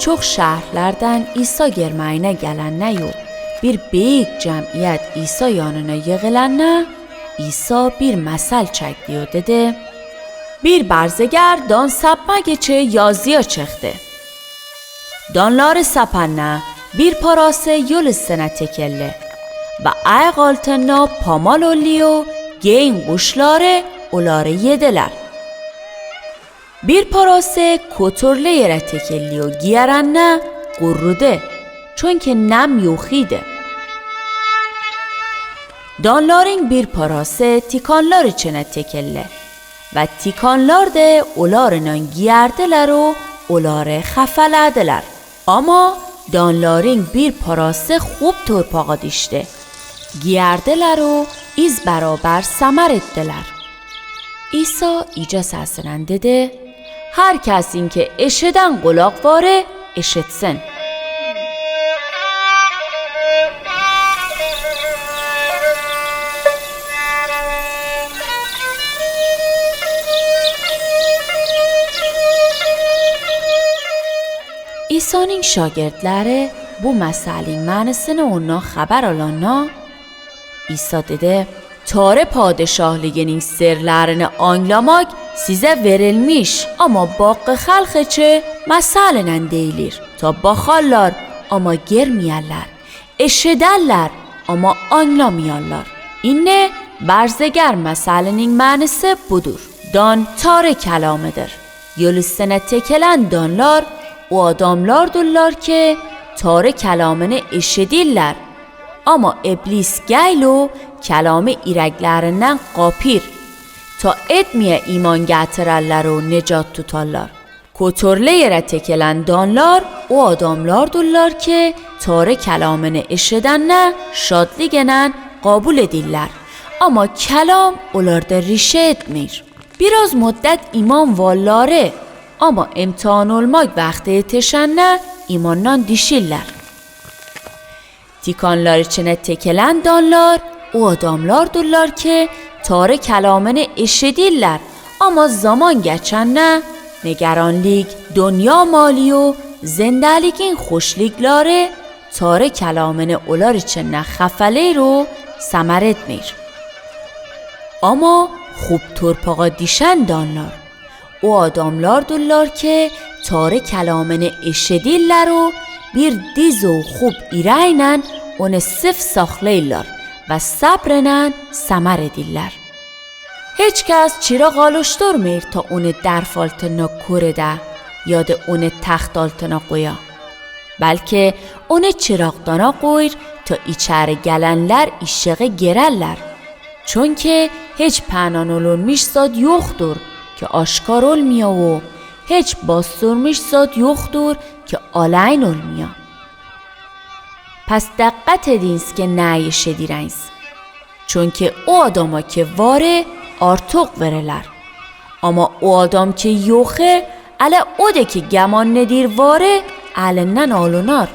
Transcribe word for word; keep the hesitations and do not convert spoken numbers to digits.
Çok şährlerden İsa germäyine gelenneyu, bir büyük cemiyet İsa yanına yığılanna, İsa bir mesel çektiyu dedi: Bir barzeger dan sapma geçi yazıya çıktı. Danları sapanna bir parası yol üstüne tekelli ve ayak altında pamal olliyu, geyin kuşları oları yediler. Bir parası kotorlu yere tekelliyu, giyerenne gurrudu, çünkü nem yohidi. Danların bir parası tikanlar içine tekelli ve tikanlar da olarınan giyerdileru oları hafelediler. Ama danların bir parası hop torpağa düşdi. Giyerdileru iz beraber semer etdiler. İsa ica sesinen dedi: Her kesinki eşiden qulaq varı, eşitsin. İsanıñ şagirdleri bu meselin mänisini ondan haber alanna, İsa dedi: Tare padişahliginiñ sırlarını añlamak size verilmiş, ama baqqı halq içi meselinen deylir. Ta bahallar, ama germeyeller, eşederler, ama añlamayallar. İnne barzeger meseliniñ mänisi budur. Dan Tare kelamıdır. Yol üstüne tekelen danlar o adamlardırlar ki, Tare kelamını eşediller. Ama iblis geylu kelamı ireklerinden qapir, ta etmeye iman getirerleru necat tutarlar. Kotorlu yere tekelen danlar o adamlardırlar ki, Tare kelamını eşedenne şadlıgenen qabul ediller. Ama kelam olarda rişe etmir. Biraz müddet iman valları, ama imtihan olmak vaqtı eteşenne imandan dişiller. Tikanlar içine tekelen danlar o adamlardırlar ki, Tare kelamını eşediller, ama zaman geçenne nigeranlık, dünya maliyu, zindelikin hoşlukları Tare kelamını olar içinde hafeleru semer etmir. Ama hop torpağa düşen danlar o adamlardırlar ki, Tare kelamını eşedilleru bir dizu hop ireynen onı sıf saqleyler ve sabrenen semer ediller. Hiç kes çıraq alıştırmir ta onı derf altına körede yada onı taht altına qoya. Belki onı çıraqdan qoyr ta içeri gelenler ışığı gereller. Çünkü hiç penan olunmış zat yoxdur ki aşkar olmaya, o hiç bastırmış zat yoxdur ki aleyn olmaya. Pes diqqet ediniz ki ne işe direniz. Çünkü o adama ki varı artıq veriler. Ama o adam ki yoxı, ele o de ki geman nedir varı, elinden alınar.